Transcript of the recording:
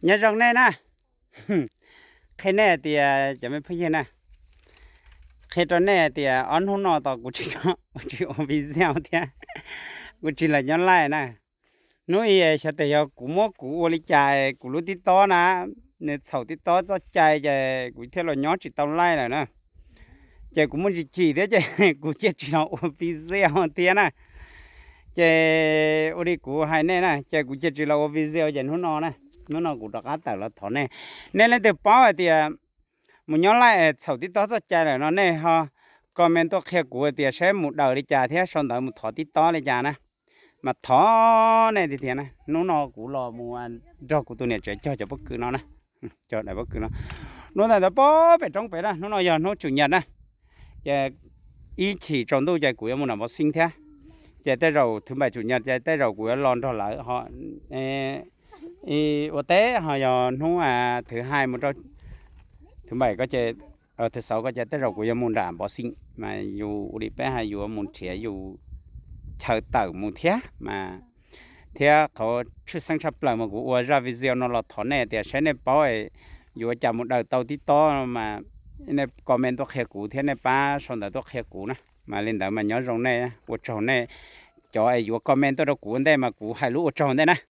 Nyob zoo nej na. Qhia nej tias cov me phooj ywg na, qhia rau nej tias ob hnub no tos kuv tsis, kuv tsis ua video thiab, kuv tsis los nyob laij na. Hnub i xyov tes yog kuv muab kuv ua li cas kuv lub tib tob na, nws txhaum tib tob txoj cai ces kuv thiaj los nyob tsis tau laij lawm na. Ces kuv muaj ntsis chim thiab ces kuv cia tsis los ua video thiab na. Ces ua li kuv hais nej na, ces kuv cia tsis los ua video ces hnub no na, hnub no kuv rov qab tawm los thov nej. Nej leej twg paub hais tias mus nyob laij txhaum tib tob txoj cai lawm no nej ho comment tuaj qhia kuv tias saib mus daws li cas thiab sau ntawv mus thov tib tob li cas na. Mas thov nej tiag tiag na, hnub no kuv los mus nrog kuv tus niam tsev cog cov pob kws no na, cog daim pob kws no. Hnub ntawd ntawd pem roob pem na, hnub no yog hnub tsum nyaj na, ces ib chim tsaus ntuj ces kuv yuav mus nram Npov Xeeb thiab. Ces tej zaum thứ bảy chủ nhật ces tej zaum kuv yuav los nrog lawv ho ua teb, ho yog hnub thứ hai mus rau thứ bảy ko ces thứ sáu ko ces tej zaum kuv yuav mus nram Npov Xeeb mas yus ua li peb hais yuav mus nrhiav yus chaw tawm mus thiab mas. Thiab qhov tshwj xeeb tshaj plaws mas kuv ua zaj video no los thov nej tias saib nej paub yuav cas mus daws tau tib tob mas nej comment tuaj qhia kuv thiab nej pab sau ntawv tuaj qhia kuv na. Mas li ntawd mas nyob zoo nej, ua tsaug nej. Cov es yuav comment tuaj rau kuv ua ntej mas kuv hais lub ua tsaug ntej na.